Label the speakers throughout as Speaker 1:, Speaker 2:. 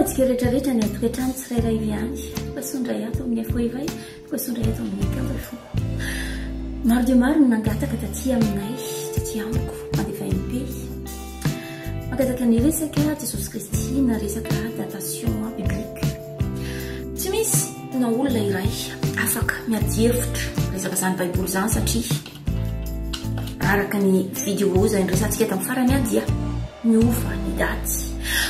Speaker 1: antsika rehetra rehetra any an-tokantrano tsirairay avy any. Tongasoa indray ato amin'ny FOEVay, tongasoa indray ato amin'ny Kanto Fo. Maro dia maro ny nangataka taty aminay, taty amiko, mandefa MP. Mangataka ny resaka Jesosy Kristy na resaka datation biblique. Tsy misy na olona iray afaka miady hevitra resaka izany Baiboly izany satria Araka ny vidéo izay niresahantsika tamin'ny farany dia miova ny daty.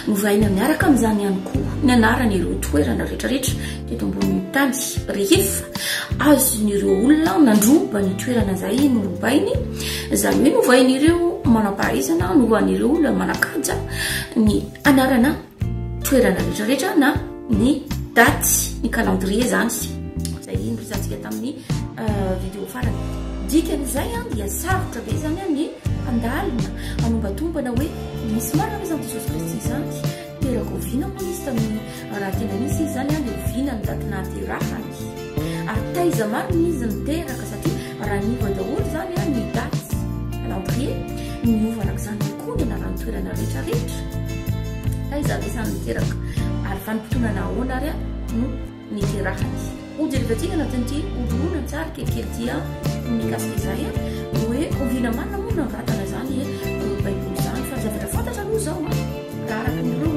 Speaker 1: Novaina miaraka amin'izany ihany koa ny anaran'ireo toerana rehetrarehetra teto ambonin'ny tany rehefa azon'ireo olona nandroba ny toerana izay norobainy, izany hoe novain'ireo manam-pahaizana, novan'ireo olona manan-kaja ny anarana toerana rehetrarehetra na ny daty, ny calendrier izany, izay noresahantsika tamin'ny vidéo farany. Dikan'izay dia sarotra be izany ny handalina, hanombatombana hoe misy marina ve izany Jesosy Kristy izany? Teraka oviana moa izy tamin'ny, raha tena nisy izy izany dia oviana ny daty nahaterahany? Ary taiza marina izy niteraka satria raha niova daholo izany ny daty, calendrier, niova araka izany ihany koa ny anaran'ny toerana rehetrarehetra. Taiza ve izany niteraka? Ary vanim-potoana nahoana ary no niterahany? Hojerevantsika anatin'ity horonantsary kelikely ity mikasika izay hoe oviana marina moa nanoratana izany Baiboly izany. Fa ny zavatra fantatra aloha izao, raha araka ny ireo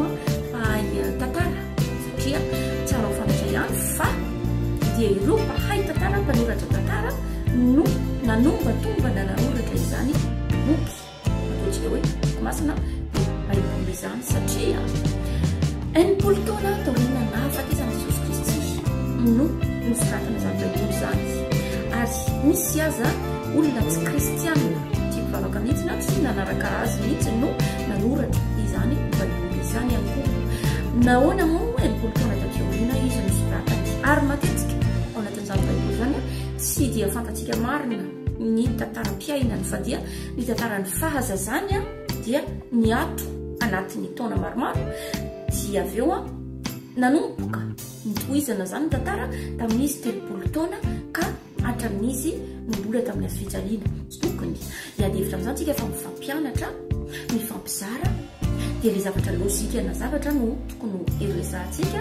Speaker 1: mpahay tantara, satria tsara ho fantatra ihany fa dia ireo mpahay tantara, mpanoratra tantara no nanombatombana nanoratra izany boky ataontsika hoe boky masina dia Baiboly izany, satria 60 taona taoriana nahafatesan'i Jesosy Kristy no nosoratana izany Baiboly izany. Ary misy aza olona tsy kristianina, tsy mpivavaka mihitsy na tsy nanaraka azy mihitsy no nanoratra izany Baiboly izany ihany koa. Nahoana moa 60 taona taty aoriana izy no soratany? Ary matetika ao anatin'izany Baiboly izany tsy dia fantatsika marina ny tantaram-piainany, fa dia ny tantaran'ny fahazazany dia niato anatin'ny taona maromaro, dia avy eo nanomboka nitohizana izany ny tantara tamin'izy 30 taona ka hatramin'izy no mbola tamin'ny hazo fijaliana. Tsy tokony hiady hevitra amin'izany tsika fa mifampianatra, mifampizara, dia ilay zavatra lojika na zavatra no tokony ho iresahantsika,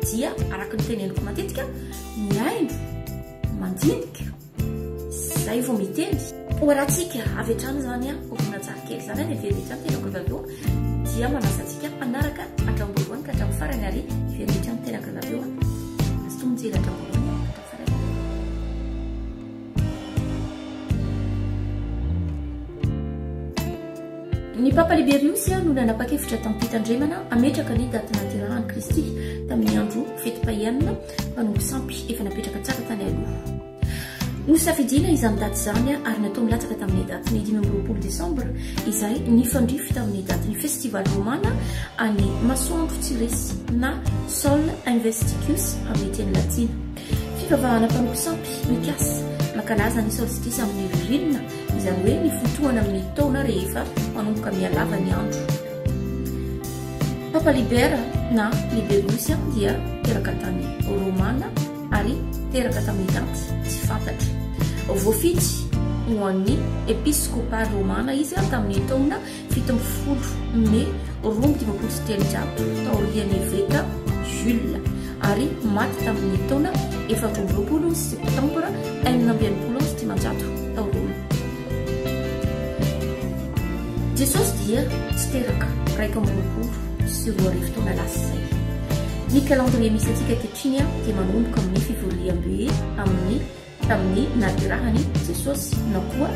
Speaker 1: dia araka ny teneniko matetika, mihaino, mandinika, izay vao miteny. Ho arahantsika avy hatrany izany horonantsary kely izany, dia very hatrany tenako avy eo, dia manasa antsika hanaraka hatramin'ny voalohany ka hatramin'ny farany, ary very hatrany tenako avy eo. Mazotoa mijery hatramin'ny voalohany hatramin'ny farany. Ny Papa Liberiosy no nanapa-kevitra tamim-pitandremana hametraka ny daty nahaterahan'i Kristy tamin'ny andro fety paiana mpanompo sampy efa napetraka tsara tany aloha. Nosafidiana izany daty izany ary natao milatsaka tamin'ny datin'ny 25 desambra izay nifandrify tamin'ny datin'ny festival romana an'ny masoandro tsy resy na Sol Invictus amin'ny teny latina. Fivavahana mpanompo sampy mikasa mankalaza ny solstice amin'ny ririnina, izany hoe ny fotoana amin'ny taona rehefa manomboka mihalava ny andro. Papa Libera na Liberius dia teraka tany Romana ary teraka tamin'ny daty tsy fantatra. Voafidy ho an'ny episkopa romana izy tamin'ny taona 17 mey 352 taorian'ny eveka Jules ary maty tamin'ny taona 24 septambra 566 tao Roma. Jesosy dia tsy teraka 2021 taona lasa izay. Ny calendrier misy antsika ankehitriny dia manomboka amin'ny fivoriambe amin'ny tamin'ny nahaterahan'i Jesosy na koa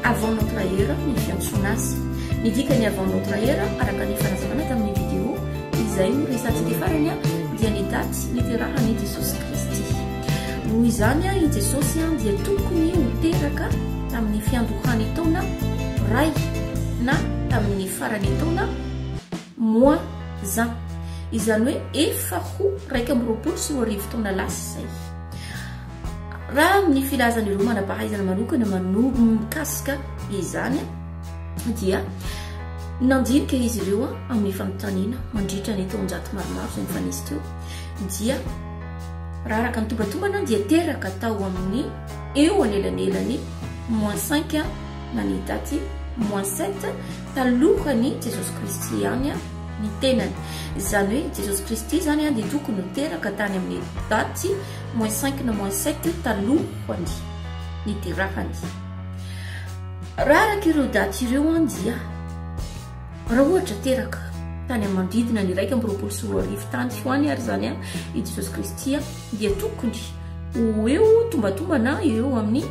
Speaker 1: avant notre ère ny fiantsoana azy. Ny dikan'ny avant notre ère araka ny fanazavana tamin'ny vidéo izay noresahantsika farany dia ny daty niterahan'i Jesosy Kristy. Noho izany i Jesosy dia tokony ho teraka tamin'ny fiandohan'ny taona iray na tamin'ny faran'ny taona moins un. Izany hoe efa ho 2021 taona lasa izay. Raha ny filazan'ireo manam-pahaizana manokana mikasika izany dia nandinika izy ireo amin'ny fanontaniana mandritra ny taonjato maromaro izay nifanesy teo dia raha araka ny tombatombana dia teraka tao amin'ny eo anelanelany moins 5 na ny daty moins 7 talohan'i Jesosy Kristy ihany. ny tenany. Izany hoe Jesosy Kristy izany dia tokony ho teraka tany amin'ny daty moins 5 na moins 7 talohany niterahany. Raha araka ireo daty ireo dia raha ohatra teraka tany amin'ny manodidina ny 2021 tany ho any ary izany i Jesosy Kristy dia tokony ho eo tombatombana eo amin'ny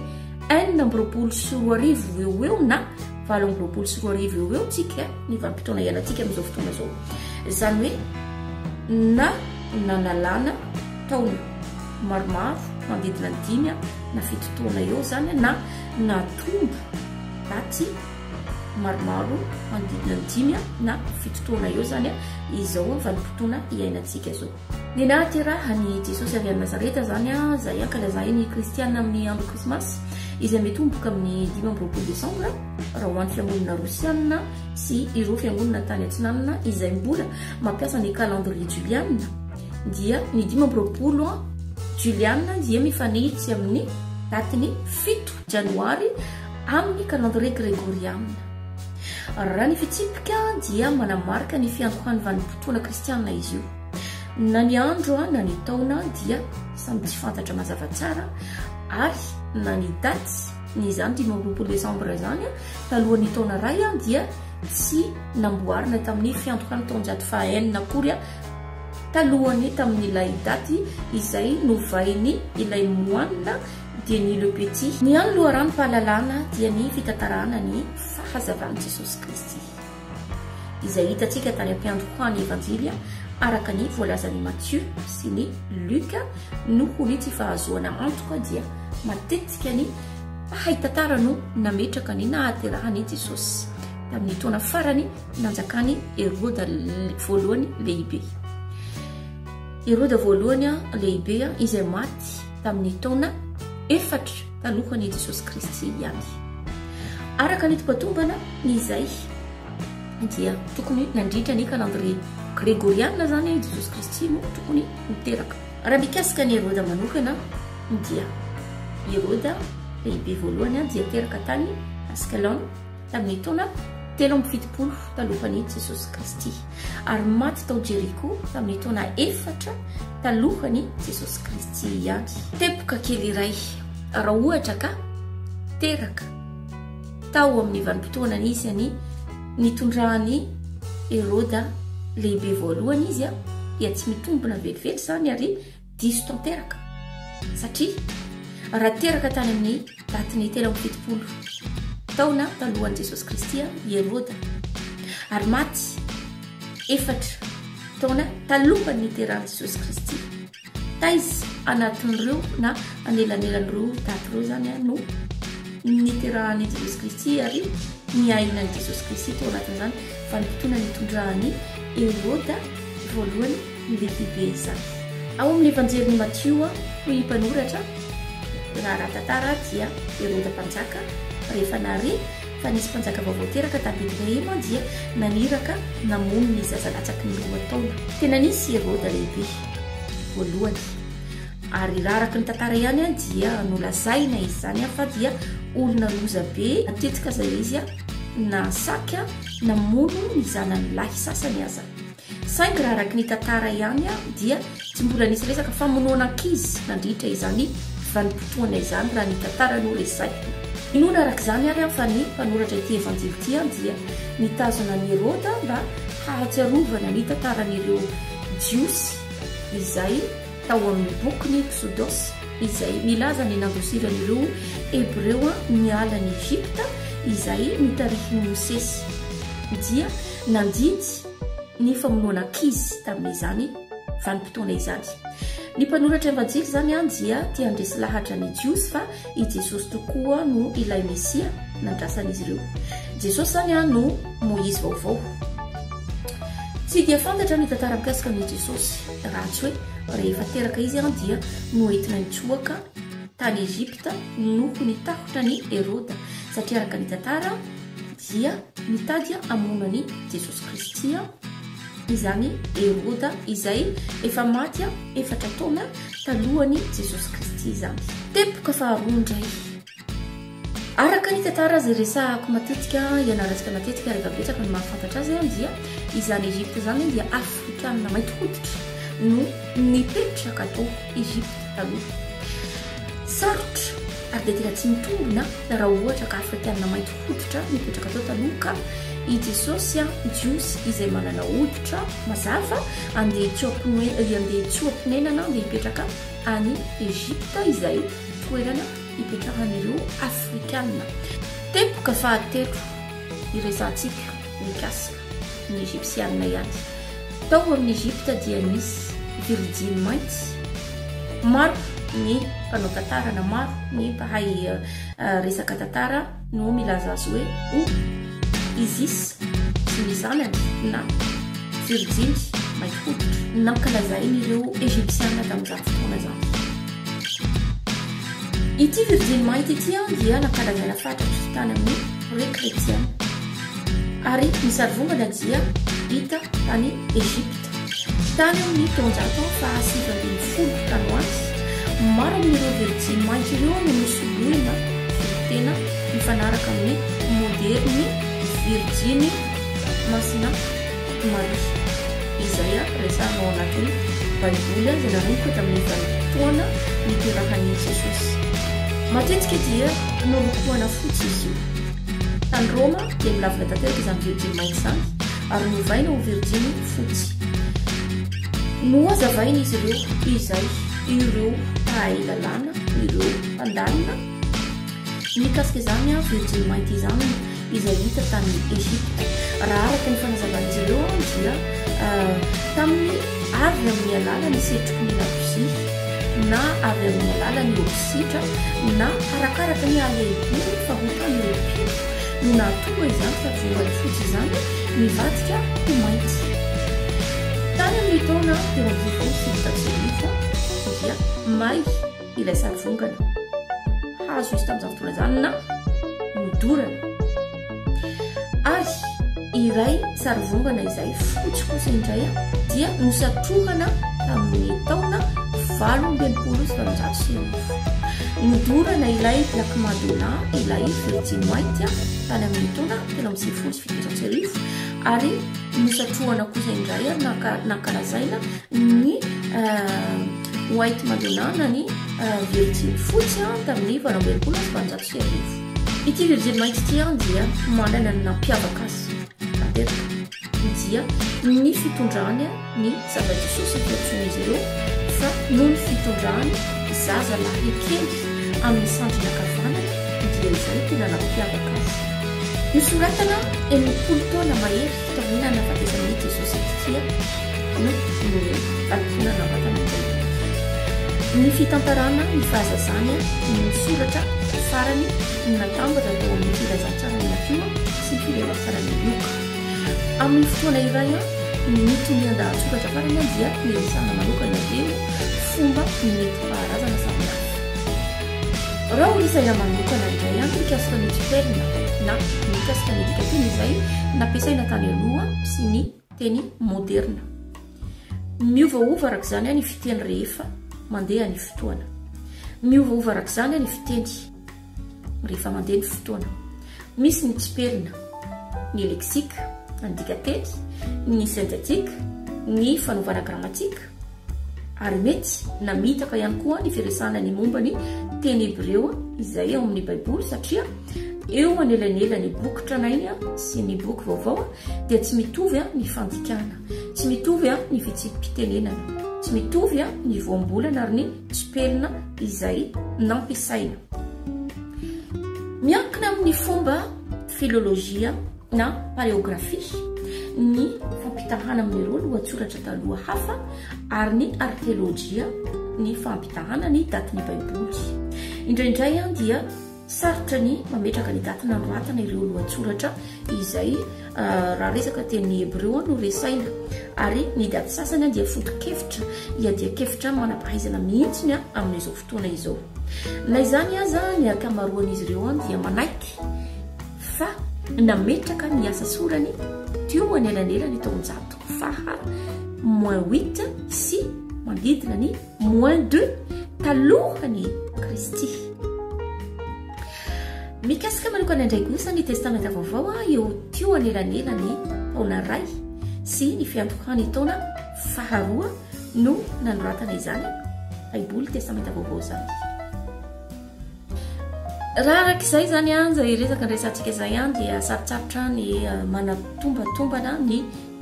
Speaker 1: 2026 eo ho eo na 2028 eo ho eo tsika ny vanim-potoana iainantsika amin'izao fotoana izao. Izany hoe na nanalana taona maromaro manodidina ny dimy na fito taona eo izany na natombo daty maromaro manodidina ny dimy na fito taona eo izany izao vanim-potoana iainantsika izao. Ny nahaterahan'i Jesosy avy any Nazareta izany, izay ankalazain'ny Kristiana amin'ny andro Krismasy, izay mitomboka amin'ny 25 desambra, raha ho an'ny fiangonana rosiana sy ireo fiangonana tany atsinanana izay mbola mampiasa ny calendrier juliana, dia ny 25 juliana dia mifanitsy amin'ny datin'ny 7 janoary amin'ny calendrier gregoriana. Raha ny fitsipika dia manamarika ny fiandohan'ny vanim-potoana kristiana izy io. Na ny andro na ny taona dia samy tsy fantatra mazava tsara ary na ny daty ny izany 25 desambra izany talohan'ny taona ray dia tsy namboarina tamin'ny fiandohan'ny taonjato faha-enina akory talohan'ny tamin'ilay daty izay novainy ilay moanina Denis Le Petit. Ny hany loharanom-pahalalana dia ny fitantarana ny fahazavan'i Jesosy Kristy, izay hitantsika tany am-piandohan'ny Evanjely araka ny voalazan'i Matio sy ny Luka. Noho ny tsy fahazoana antoka dia matetika ny mpahay tantara no nametraka ny nahaterahan'i Jesosy tamin'ny taona farany nanjakan'i Heroda voalohany lehibe. Heroda voalohany lehibe izay maty tamin'ny taona efatra talohan'i Jesosy Kristy ihany. Araka ny tombatombana izay dia tokony nandritra ny calendrier gregoriana izany i Jesosy Kristy no tokony ho teraka. Raha mikasika an'i Heroda manokana dia Heroda lehibe voalohany dia teraka tany Ascalon tamin'ny taona 73 talohan'i Jesosy Kristy ary maty tao Jeriko tamin'ny taona efatra talohan'i Jesosy Kristy ihany. Teboka kely iray, raha ohatra ka teraka tao amin'ny vanim-potoana nisy an'i nitondran'i Heroda lehibe voalohany izy dia tsy mitombina velively izany ary diso tanteraka satria raha teraka tany amin'ny datin'ny 73 taona talohan'i Jesosy Kristy i Heroda ary maty efatra taona talohan'ny niterahan'i Jesosy Kristy. Taiza anatin'ireo na anelanelan'ireo daty ireo izany no niterahan'i Jesosy Kristy ary niainan'i Jesosy Kristy tao anatin'izany vanim-potoana nitondran'i Heroda voalohany lehibe izany. Ao amin'ny Evanjelin'i Matio, hoy ny mpanoratra, raharaha tantara dia Heroda mpanjaka, rehefa nahare fa nisy mpanjaka vaovao teraka tany Betlehema dia naniraka namono ny zaza latsaky ny roa taona. Tena nisy Heroda lehibe voalohany. Ary raha araka ny tantara ihany dia nolazaina izany fa dia olona loza be matetika aza izy nahasaky namono ny zanany lahy sasany aza. Saingy raha araka ny tantara ihany dia tsy mbola nisy resaka famonoana ankizy nandritra izany vanim-potoana izany raha ny tantara no resahina. Inoana araka izany ary fa ny mpanoratra ity Evanjely ity dia nitazona an'i Heroda mba hahatsiarovana ny tantaran'ireo Jiosy izay tao amin'ny bokin'ny Eksodosy izay milaza ny nandosiran'ireo Hebreo niala an'i Egypta izay notarihin'i Mosesy dia nandidy ny famonoana ankizy tamin'izany vanim-potoana izany. Ny mpanoratra Evanjely izany dia te handresy lahatra ny Jiosy fa i Jesosy tokoa no ilay Mesia nandrasan'izy ireo. Jesosy izany no Moizy vaovao. Tsy dia fantatra ny tantara mikasika an'i Jesosy, raha tsy hoe rehefa teraka izy dia noentina nitsoaka tany Egypta noho ny tahotra an'i Heroda, satria araka ny tantara dia mitady hamono an'i Jesosy Kristy izany Heroda izay efa maty efatra taona talohan'i Jesosy Kristy izany. Teboka faharoa indray. Araka ny tantara izay resahako matetika, ianarantsika matetika rehefa betsaka no mahafantatra azy dia Izany Egypte izany dia Afrikanina mainty hoditra no nipetraka tao Egypte taloha. Sarotra ary dia tena tsy mitombina raha ohatra ka Afrikanina mainty hoditra nipetraka tao taloha ka i Jesosy Jiosy izay manana hoditra mazava andeha hitsoa-ponenana andeha hipetraka any Egypte izay toerana ipetrahan'ireo Afrikana. Teboka fahatelo iresahantsika mikasika ny Egypsianina ihany. Tao amin'i Egypta dia nisy virijiny mainty. Maro ny mpanao tantara na maro ny mpahay resaka tantara no milaza azy hoe ho Isis sy ny zanany na virijiny mainty hoditra. Nankalazain'ireo Egypsianina tamin'izany fotoana izany. Ity virijiny mainty ity dia nankalazaina fatratra tany amin'ny pre-kretiana. Ary ny sarivongana dia hita tany Egypta. Tany amin'ny taonjato faha-19 tany ho any, maro amin'ireo virijiny mainty ireo no nosoloina solontena mifanaraka amin'ny moderin'ny Virijiny Masina Maria, izay resahina ao anatin'ny Baiboly izay nanomboka tamin'ny vanim-potoana niterahan'i Jesosy. Matetika dia nolokoana fotsy izy io. Tany Roma dia nolavina tanteraka izany virjiny mainty izany ary novaina ho virjiny fotsy. Nohazavain'izy ireo izay ireo mpahay lalàna, ireo mpandalina, mikasika izany virjiny mainty izany izay hita tany Egypta. Raha araka ny fanazavan'izy ireo dia tamin'ny avy amin'ny alalan'ny setroky ny labozia na avy amin'ny alalan'ny ogisitra na arakaraka ny halehiben'ny fahotan'ireo mpino no nahatonga izany sarivongana fotsy izany nivadika ho mainty. Tany amin'ny taona 1993 dia may ilay sarivongana hazo izy tamin'izany fotoana izany na nodorana. Ary iray sarivongana izay fotsy kosa indray dia nosatrohana tamin'ny taona 1868. Nodorana ilay Black Madonna, ilay Virjiny Mainty tany amin'ny taona 1793 ary nosatrohana kosa indray nankalazaina ny White Madonna na ny Virjiny Fotsy tamin'ny 1868. Ity virjiny mainty ity dia manana ny nampiavaka azy tanteraka dia ny fitondrany ny zava-Jesosy ny fiantsoan'izy ireo fa noho ny fitondrany zaza lahy kely amin'ny sandriny ankavanana dia izay tena nampiavaka azy. Nosoratana 60 taona mahery taoriana nahafatesan'i Jesosy Kristy no vakiana navatana ny Baiboly. Ny fitantarana ny fahazazany no soratra farany natambatra tao amin'ny Filazantsaran'i Matio sy ny Filazantsaran'i Lioka. Amin'ny fotoana iray, ny tonian-dahatsoratra farany dia niresahana manokana ireo fomba nentim-paharazana samihafa. Raha horesahina manokana indray mikasika ny tsipelina na mikasika ny dikanteny izay nampiasaina tany aloha sy ny teny moderina. Miovaova araka izany ny fiteny rehefa mandeha ny fotoana. Miovaova araka izany ny fiteny rehefa mandeha ny fotoana. Misy ny tsipelina, ny lexique, ny dikanteny, ny synthétique, ny fanovana gramatika ary mety namitaka ihany koa ny firesahana ny momba ny teny hebreo izay ao amin'ny Baiboly satria eo anelanelan'ny boky tranainy sy ny boky vaovao dia tsy mitovy ny fandikana, tsy mitovy ny fitsipi-pitenenana, tsy mitovy ny voambolana ary ny tsipelina izay nampiasaina. Miankina amin'ny fomba filôlôjia na paleografia ny fampitahana amin'ireo lohatsoratra taloha hafa ary ny arkeôlôjia ny fampitahana ny datin'ny Baiboly. Indraindray dia Sarotra ny mametraka ny daty nanoratana ireo lohatsoratra izay raha resaka teny hebreo no resaina, ary ny daty sasany dia foto-kevitra iadian-kevitra manam-pahaizana mihitsy amin'izao fotoana izao. Na izany aza, ny ankamaroan'izy ireo dia manaiky fa nametraka ny asa sorany teo anelanelan'ny taonjato faha moins huit sy manodidina ny moins deux talohan'i Kristy. Mikasika manokana indray kosa ny Testamenta Vaovao eo teo anelanelan'ny taona iray sy ny fiandohan'ny taona faharoa no nanoratana izany Baiboly Testamenta Vaovao izany. Raha araka izay izany an, izay resaka niresahantsika izay an, dia sarotsarotra ny manatombatombana ny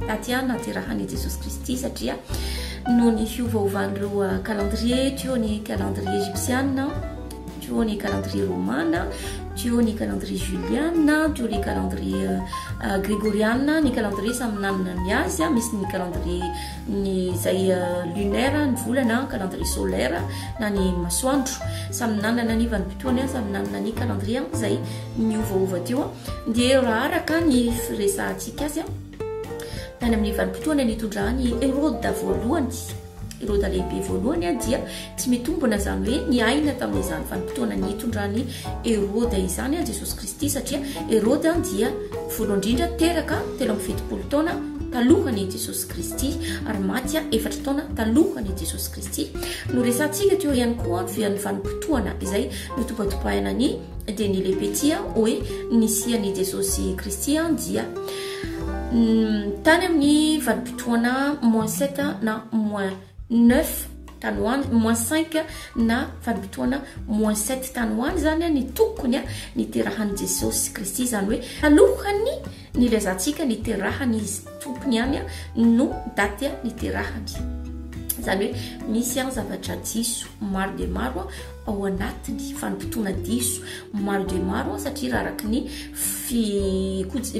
Speaker 1: daty nahaterahan'i Jesosy Kristy satria noho ny fiovaovan'ireo calendrier, teo ny calendrier egyptiana, teo ny calendrier romana, teo ny calendrier juliana, teo ny calendrier gregoriana, ny calendrier samy nanana ny azy, misy ny calendrier ny izay lunaire, ny volana, calendrier solaire na ny masoandro, samy nanana ny vanim-potoany, samy nanana ny calendrier izay niovaova teo. Dia raha araka ny firesahantsika azy, tany amin'ny vanim-potoana nitondran'i Heroda voalohany, Heroda lehibe voalohany, dia tsy mitombina izany hoe niaina tamin'izany vanim-potoana nitondran'i Heroda izany Jesosy Kristy, satria Heroda dia voalohany indrindra teraka 73 taona talohan'i Jesosy Kristy ary maty efatra taona talohan'i Jesosy Kristy. Noresahantsika teo ihany koa ny vanim-potoana izay notobatobaina ny Denis Le Petit hoe nisian'i Jesosy Kristy dia tany amin'ny vanim-potoana moins 7 na moins 9 tany ho any, moins 5 na vanim-potoana moins 7 tany ho any izany ny tokony niterahan'i Jesosy Kristy, izany hoe alohan'ny nilazantsika niterahan'izy tompony ihany no daty niterahany. Izany hoe misy zavatra diso maro dia maro ao anatiny, fanompotoana diso maro dia maro, satria raha araka ny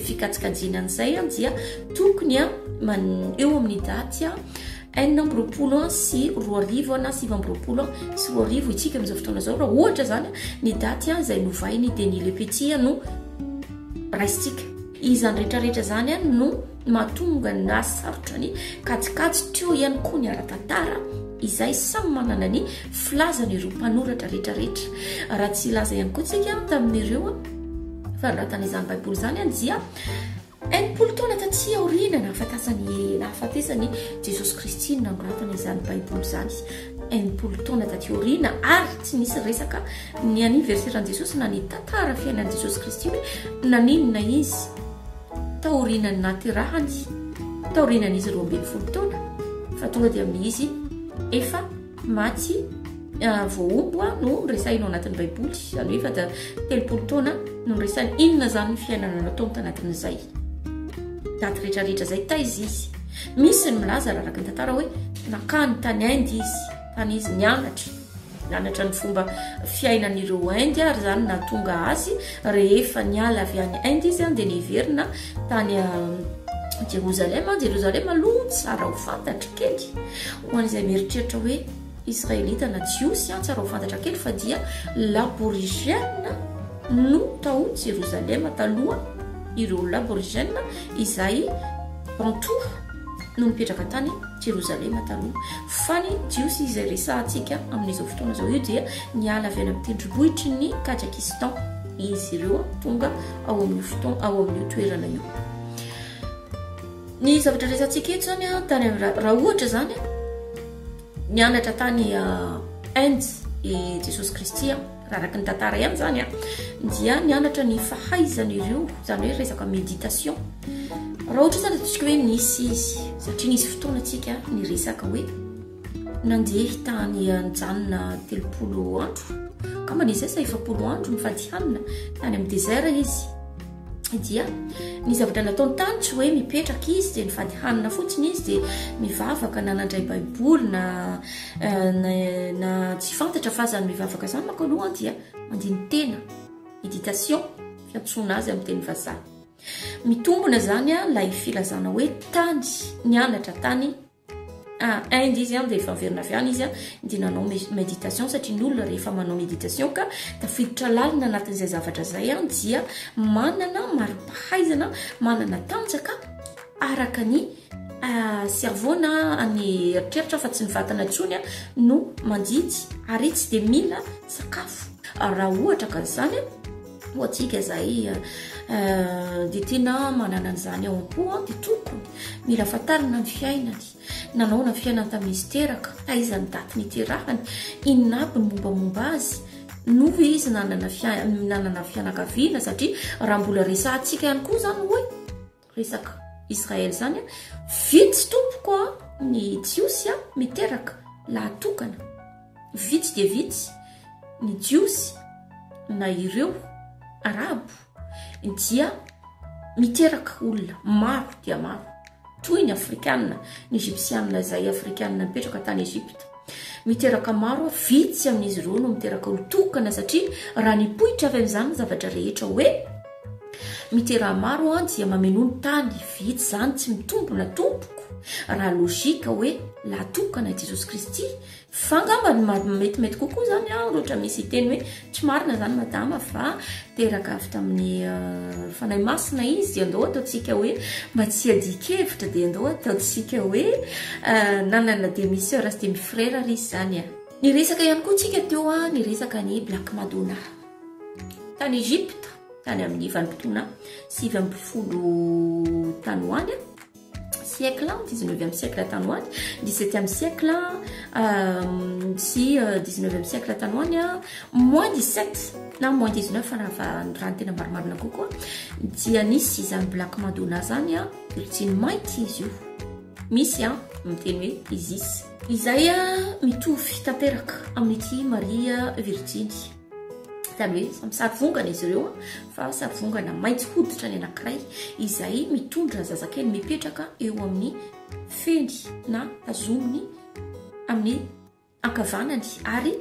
Speaker 1: fikajikajiana an'izay dia tokony eo amin'ny daty 2026 na 2029 isika amin'izao fotoana izao, raha ohatra izany ny daty izay novain'i Denis Le Petit no raisintsika. Izany rehetrarehetra izany no mahatonga na sarotra ny kajikajy, teo ihany koa ny ara-tantara izay samy manana ny filazany ireo mpanoratra rehetrarehetra. Raha tsy hilaza ihany koa tsika tamin'ireo fanoratana izany Baiboly izany dia 60 taona taty aoriana nahafatesany Jesosy Kristy no nanoratana izany Baiboly izany. 60 taona taty aoriana, ary tsy nisy resaka ny anniversaire-n'i Jesosy na ny tantara fiainan'i Jesosy Kristy hoe naninona izy taorian'ny nahaterahany, taorianan'izy 12 taona, fa tonga dia amin'izy efa maty voahombo no noresahina ao anatin'ny Baiboly, izany hoe efa 30 taona no noresahina. Inona izany ny fiainana nataony tanatin'izay daty rehetrarehetra izay? Taiza izy? Misy ny milaza raha araka ny tantara hoe nakany tany Inde izy, tany izy nianatra, nianatra ny fomba fiainan'ireo Inde, ary izany nahatonga azy rehefa niala avy any Inde izy dia niverina tany Jerosalema. Jerosalema aloha tsara ho fantatra kely ho an'izay mieritreritra hoe Israelita na Jiosy, tsara ho fantatra kely fa dia l'aborigène no tao Jerosalema taloha. Ireo l'aborigène izay Bantou no nipetraka tany Jerosalema taloha, fa ny Jiosy izay resahantsika amin'izao fotoana izao io dia niala avy any amin'ny tendrombohitry ny Kajakistan izy ireo tonga ao amin'io fotoana, ao amin'io toerana io. Ny zavatra resahantsika eto izany tany amin'ny raha ohatra izany nianatra tany Inde i Jesosy Kristy, raha araka ny tantara ihany izany dia nianatra ny fahaizan'ireo, izany hoe resaka méditation. Raha ohatra izany ataontsika hoe nisy izy, satria nisy fotoana tsika niresaka hoe nandeha tany nijanona 30 andro, angamba nisy izay sa 40 andro nifady hanina tany amin'ny désert izy. Dia ny zavatra nataony tany tsy hoe mipetraka izy dia nifady hanina fotsiny izy dia mivavaka na nandray baiboly na tsy fantatra fa zany mivavaka zany manko aloha dia mandini-tena, méditation fiantsoana azy amin'ny teny vazaha. Mitombina zany ilay filazana hoe tany nianatra tany Inde izy dia efa niverina avy any izy dia nanao méditation, satria ny olona rehefa manao méditation ka tafiditra lalina anatin'izay zavatra izay dia manana mari-pahaizana, manana tanjaka araka ny cerveau na ny eritreritra fa tsy ny vatana intsony no mandidy, ary tsy dia mila sakafo. Raha ohatra ka izany ho antsika izay dia tena manana an'izany ao am-po dia tokony mila fantarina ny fiainany, nanaona ny fiainany tamin'izy teraka, taiza ny daty niterahany, inona aby ny mombamomba azy, noho izy nanana fianakaviana, satria raha mbola resahantsika ihany koa izany hoe resaka. Israel izany, vitsy tompoko a, ny Jiosy a, miteraka lahy tokana. Vitsy dia vitsy ny Jiosy na ireo Arabo dia miteraka olona maro dia maro, toy ny Afrikana, ny Egyptiana izay Afrikana nipetraka tany Egypta. Miteraka maro, vitsy amin'izy ireo no miteraka olon-tokana satria raha nipoitra avy amin'izany ny zavatra rehetra hoe miteraha maro dia mamenoa ny tany, vitsy izany tsy mitombina tompoko raha logique hoe lahy tokana i Jesosy Kristy. Fa angamba ny metimety kokoa izany an, ohatra misy hiteny hoe tsy marina izany madama fa teraka avy tamin'ny Fanahy Masina izy, dia andao ataontsika hoe mba tsy hiadian-kevitra dia andao ataontsika hoe nanana demi-sœur sy demi-frère ary izy izany an. Niresaka ihany koa tsika teo an, niresaka ny Black Madonna tany Egypte, tany amin'ny vanim-potoana 19 tany ho any an. Siècle, dix-neuvième siècle tany ho any, dix-septième siècle sy dix-neuvième siècle tany ho any, moins dix-sept na moins dix-neuf raha fa raha ny tena marimarina kokoa, dia nisy izany Black Madonna izany, virjiny mainty izy io. Misy miteny hoe Isis. Izay mitovy tanteraka amin'ity Maria Virjiny. Izany hoe samy sarivongana izy ireo fa sarivongana maitso hoditra ny anankiray izay mitondra zazakely mipetraka eo amin'ny feny na tazominy amin'ny ankavanany ary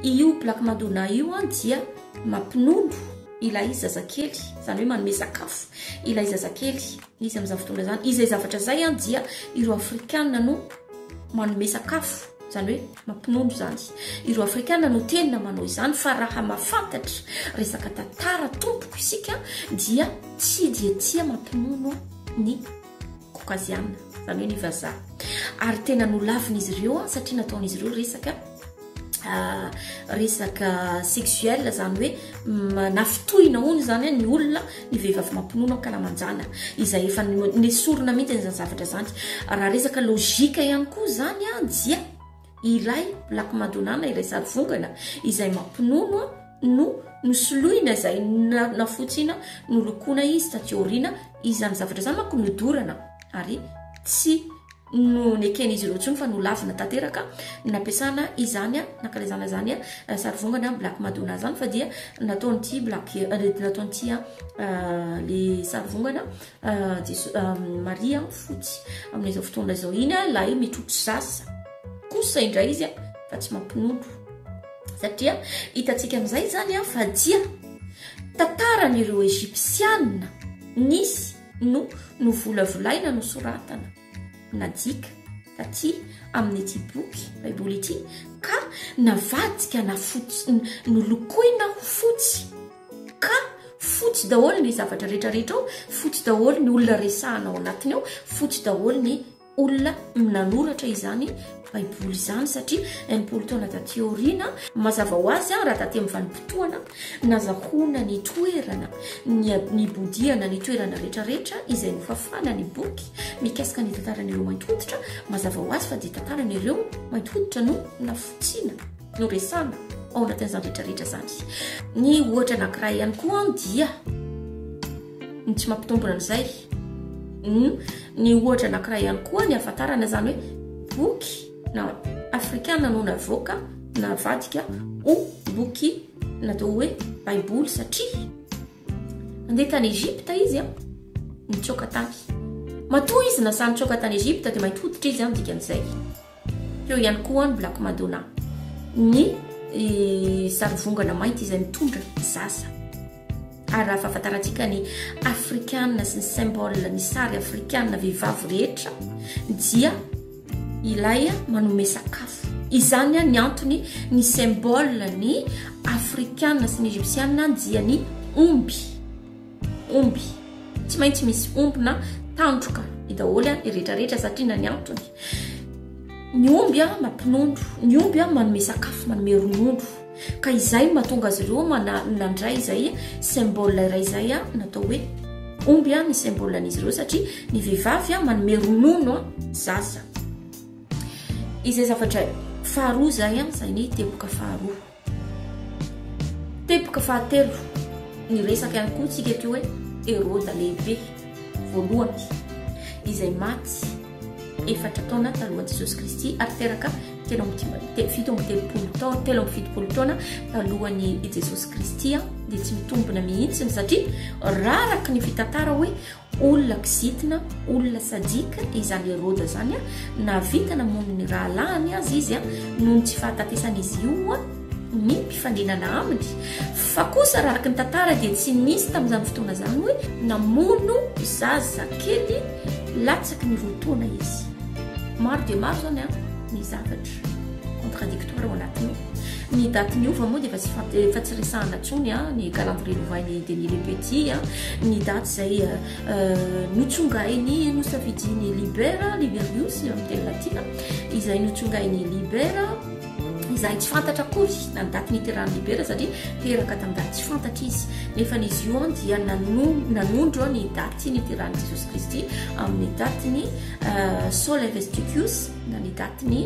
Speaker 1: io Black Madonna io dia mampinono ilay zazakely, izany hoe manome sakafo ilay zazakely izy amin'izany fotoana izany. Izay zavatra izay dia ireo Afrikana no manome sakafo, izany hoe mampinono izany. Ireo Afrikana no tena manao izany fa raha mahafantatra resaka tantara tompoko isika dia tsy dia tia mampinono ny Caucasiana, izany hoe ny vazaha. Ary tena nolavin'izy ireo satria nataon'izy ireo resaka resaka sexuel, izany hoe manafintohina hono izany ny olona, ny vehivavy mampinono ankalamanjana, izay efa nesorina mihitsy izany zavatra izany. Raha resaka logique ihany koa izany dia ilay Black Madonna na ilay sarivongana izay mampinono no nosoloina, izay nafotsina, nolokoana izy taty aoriana. Izany zavatra izany manko nodorana ary tsy no neken'izy ireo intsony fa nolavina tanteraka ny nampiasana izany, nankalazana izany sarivongana Black Madonna izany, fa dia nataon'ity Black, nataon'ity le sarivongana Jeso Maria fotsy amin'izao fotoana izao. Iny ilay mitrotro zaza kosa indray izy fa tsy mampinono, satria hitantsika amin'izay izany fa dia tantaran'ireo Egyptiana nisy no novolavolaina, nosoratana, nadika taty amin'ity boky Baiboly ity, ka navadika na fotsy, nolokoina ho fotsy, ka fotsy daholo ny zavatra rehetrarehetra ao, fotsy daholo ny olona resahana ao anatiny ao, fotsy daholo ny olona nanoratra izany Baiboly izany, satria 60 taona taty aoriana, mazava ho azy raha taty amin'ny vanim-potoana nazahoana ny toerana, ny nibodiana ny toerana rehetrarehetra izay nofafana ny boky mikasika ny tantaran'ireo mainty hoditra, mazava ho azy fa dia tantaran'ireo mainty hoditra no nafotsiana, noresahana ao anatin'izany rehetrarehetra izany. Ny ohatra anankiray ihany koa dia ny tsy mampitombina an'izay, ny ohatra anankiray ihany koa ny ahafantarana izany hoe boky na afrikana no navoaka navadika ho boky natao hoe Baiboly, satria nandeha tany Egypta izy nitsoaka tany. Matoa izy nasahy nitsoaka tany Egypta dia mainty hoditra izy dikan'izay. Teo ihany koa ny Black Madonna, ny sarivongana mainty izay mitondra zaza. Ary raha fahafantarantsika ny afrikana sy ny symbole, ny sary afrikana vehivavy rehetra dia ilay manome sakafo. Izany ny antony ny symbole ny afrikana sy ny egyptiana dia ny omby. Omby. Tsy maintsy misy omby na tandroka daholo ny rehetrarehetra satria na ny antony. Ny omby mampinono, ny omby manome sakafo, manome ronono. Ka izay no mahatonga azy ireo nandray izay symbole iray izay natao hoe omby ny symbole an'izy ireo, satria ny vehivavy manome ronono zaza. Izay zavatra faharoa izay, izay ny teboka faharoa. Teboka fahatelo, niresaka ihany koa tsika teo hoe Heroda lehibe voalohany. izay maty efatra taona talohan'i Jesosy Kristy ary teraka 73 taona, 73 taona talohan'i Jesosy Kristy dia tsy mitombina mihitsy satria raha araka ny fitantara hoe olona kizitina, olona sadika izany Heroda izany, nahavita namono ny rahalahiny aza izy noho ny tsy fahatatesan'izy io ny mpifaninana aminy. Fa kosa raha araka ny tantara dia tsy nisy tamin'izany fotoana izany hoe namono zaza kely latsaky ny 2 taona izy. Maro dia maro izany ny zavatra contradictoire ao anatiny ao. Ny daty niova moa dia efa tsy fant-, efa tsy resahana intsony ny calendrier novain'i Denis Le Petit, ny daty izay notsongain'i, nosafidian'i Liber, Liberius amin'ny teny latina, izay notsongain'i Liber, izay tsy fantatra akory na ny daty niterahan'i Libera satria teraka tamin'ny daty tsy fantatra izy. Nefa izy io dia nanondro ny daty niterahan'i Jesosy Kristy amin'ny datin'ny Sol Invictus na ny datin'ny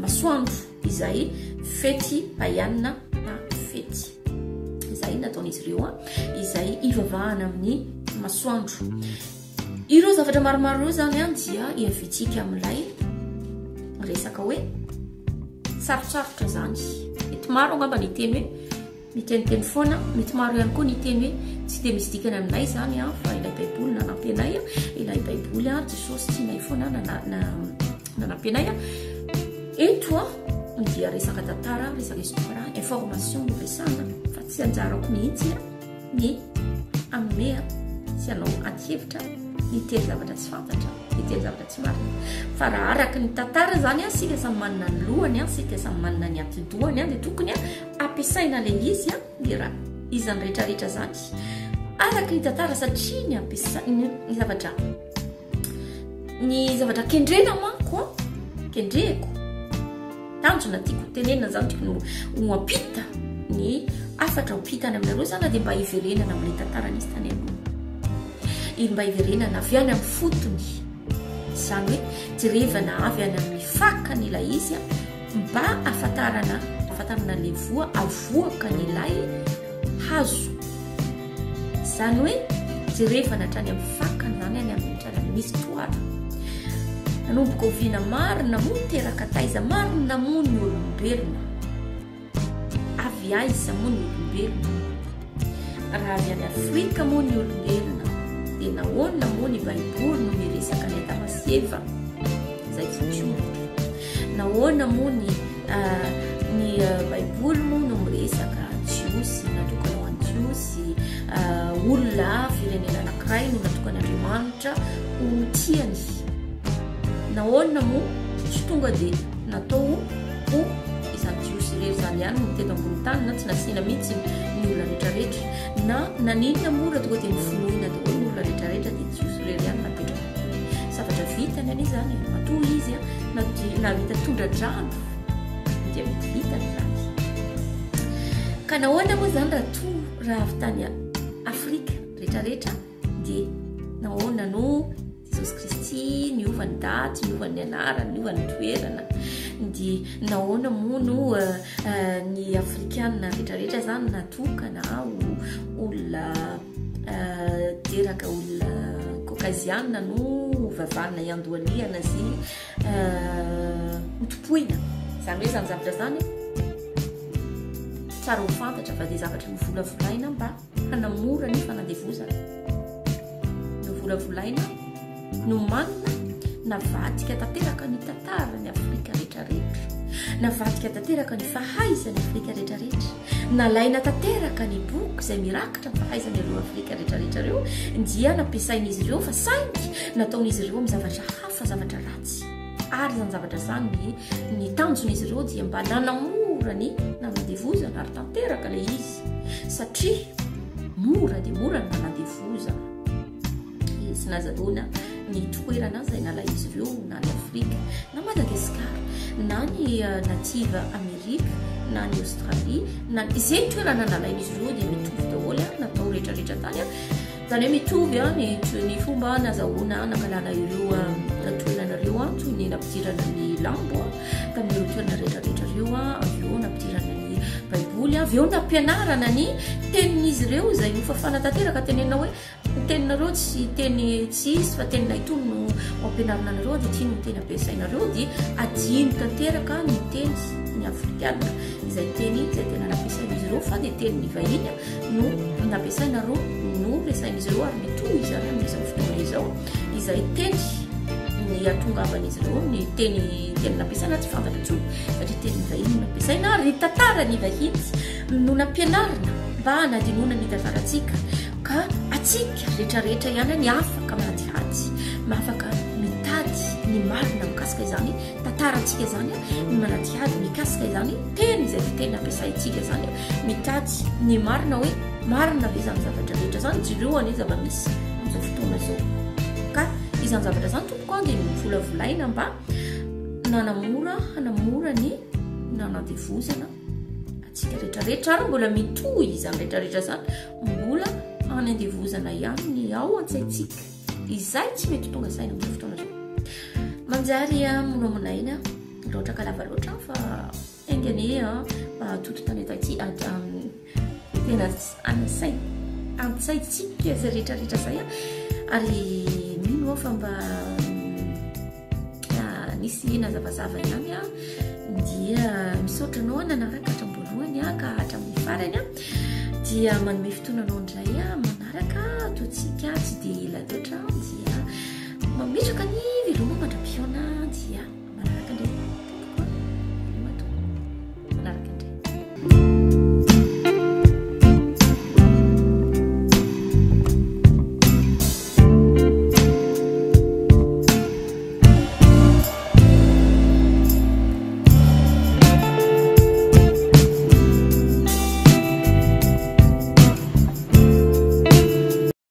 Speaker 1: masoandro izay fety paianina na fety izay nataon'izy ireo izay ivavahana amin'ny masoandro. Ireo zavatra maromaro ireo izany dia iaviantsika amin'ilay resaka hoe sarotsarotra izany. Mety maro angamba ny teny hoe miteniteny foana, mety maro ihany koa ny teny hoe tsy dia misy dikany aminay izany fa ilay Baiboly nanampy anay, ilay Baiboly Jesosy tianay foana nanampy anay. Eto dia resaka tantara, resaka histoire, information no resahana fa tsy anjarako mihitsy ny hanome sy hanao adihevitra hiteny zavatra tsy fantatra, hiteny zavatra tsy marina. Fa raha araka ny tantara izany, isika samy manana ny lohany, isika samy manana ny atidohany, dia tokony ampiasaina ilay izy ny raha izany rehetrarehetra izany araka ny tantara satria ny ampiasa-, ny zavatra, ny zavatra kendrena manko, kendreko, tanjona tiako tenenina izany, tiako ho ampita ny hafatra ho ampitana aminareo izany dia mba hiverenana amin'ilay tantara nisy tany aloha, mba hiverenana avy any amin'ny fotony, izany hoe jerevana avy any amin'ny fakany ilay izy mba ahafantarana ilay voa avoakan'ilay hazo, izany hoe jerevana hatrany amin'ny fakany izany, any amin'ny hatrany amin'ny histoire. Nanomboka oviana marina moa teraka taiza marina moa ny olombelona? Avy aiza moa ny olombelona? Raha avy any Afrika moa ny olombelona, dia nahoana moa ny Baiboly no miresaka ny Adama sy Eva izay fotsy hoditra? Nahoana moa ny Baiboly moa no miresaka Jiosy, natokana ho an'ny Jiosy, olona firenena anankiray no natokan'Andriamanitra ho tiany? Nahoana moa tsy tonga dia natao ho izany Jiosy irery izany ihany no teto ambony tany, na tsy nasiana mihitsy ny olona rehetrarehetra? Na naninona moa raha tonga dia novonoina daholo ny olona rehetrarehetra dia Jiosy irery ihany napetraka teo? Zavatra vitany anie izany e, matoa izy nahavita tondra-drano dia mety vitany izany. Ka nahoana moa izany raha toa raha avy tany Afrika rehetrarehetra dia nahoana no Jesosy Kristy niova ny daty, niova ny anarany, niova ny toerana? Dia nahoana moa no ny Afrikanina rehetrarehetra izany natokana ho olona teraka, olona Caucasiana no hovavanina hiandohalihana sy hotompoina? Izany hoe izany zavatra izany tsara ho fantatra fa dia zavatra novolavolaina mba hanamora ny fanandevozana. Novolavolaina, nomanina, navadika tanteraka ny tantaran'i Afrika rehetrarehetra, navadika tanteraka ny fahaizan'i Afrika rehetrarehetra, nalaina tanteraka ny boky izay mirakitra ny fahaizan'ireo Afrika rehetrarehetra ireo, dia nampiasain'izy ireo fa saingy nataon'izy ireo amin'ny zavatra hafa, zavatra ratsy. Ary izany zavatra izany, ny tanjon'izy ireo dia mba nanamora ny nanandevozana, ary tanteraka ilay izy satria mora dia mora ny nanandevozana sy nazahoana ny toerana izay nalain'izy ireo, na ny Afrika na Madagasikara na ny native Amerika na ny Australie, na izay toerana nalain'izy ireo dia mitovy daholo, natao rehetrarehetra tany. Izany hoe mitovy ny fomba nazahoana nangalana ireo toerana ireo, toy ny nampidirana ny lambo tamin'ireo toerana rehetrarehetra ireo, avy eo nampidirana ny Baiboly. baiboly avy eo nampianarana ny tenin'izy ireo izay nofafana tanteraka tenenina hoe Ny teninareo tsy teny tsy izy fa teninay itony no ho ampianarina anareo dia ity no teny ampiasainareo dia adino tanteraka ny teny ny afrikana izay teny izay tena nampiasain'izy ireo fa dia tenin'ny vahiny no nampiasainareo no resain'izy ireo ary mitohy izany amin'izao fotoana izao izay teny ny atongavan'izy ireo ny teny teny nampiasaina tsy fantatra intsony satria tenin'ny vahiny no nampiasaina ary ny tantaran'ny vahiny no nampianarina mba hanadinoana ny tantarantsika Ka atsika rehetra rehetra ihany ny afaka manadihady, afaka mitady ny marina mikasika izany tantarantsika izany, ny manadihady mikasika izany teny izay fiteny ampiasaintsika izany, mitady ny marina hoe marina ve izany zavatra rehetra izany, jereo anie zava-misy amin'izao fotoana izao. Ka izany zavatra izany tompoko an dia novolavolaina mba nanamora hanamora ny nanandevozana antsika rehetra rehetra ary mbola mitohy izany rehetra rehetra izany Mbola anandevozana ihany ny ao an-tsaintsika izay tsy mety tonga saina amin'izao fotoana izao. Manjary monamonaina loatra ka lava loatra fa enga anie mba hatoto tany taty tena any an-tsaintsika izay rehetra rehetra izay ary mino aho fa mba nisy nazavazava ihany a dia misaotra anao nanaraka hatramin'ny voalohany ka hatramin'ny farany a dia manome fotoana anao indray a manaraka ataontsika tsy dia ela loatra dia mametraka ny veloma mandra-pihaona.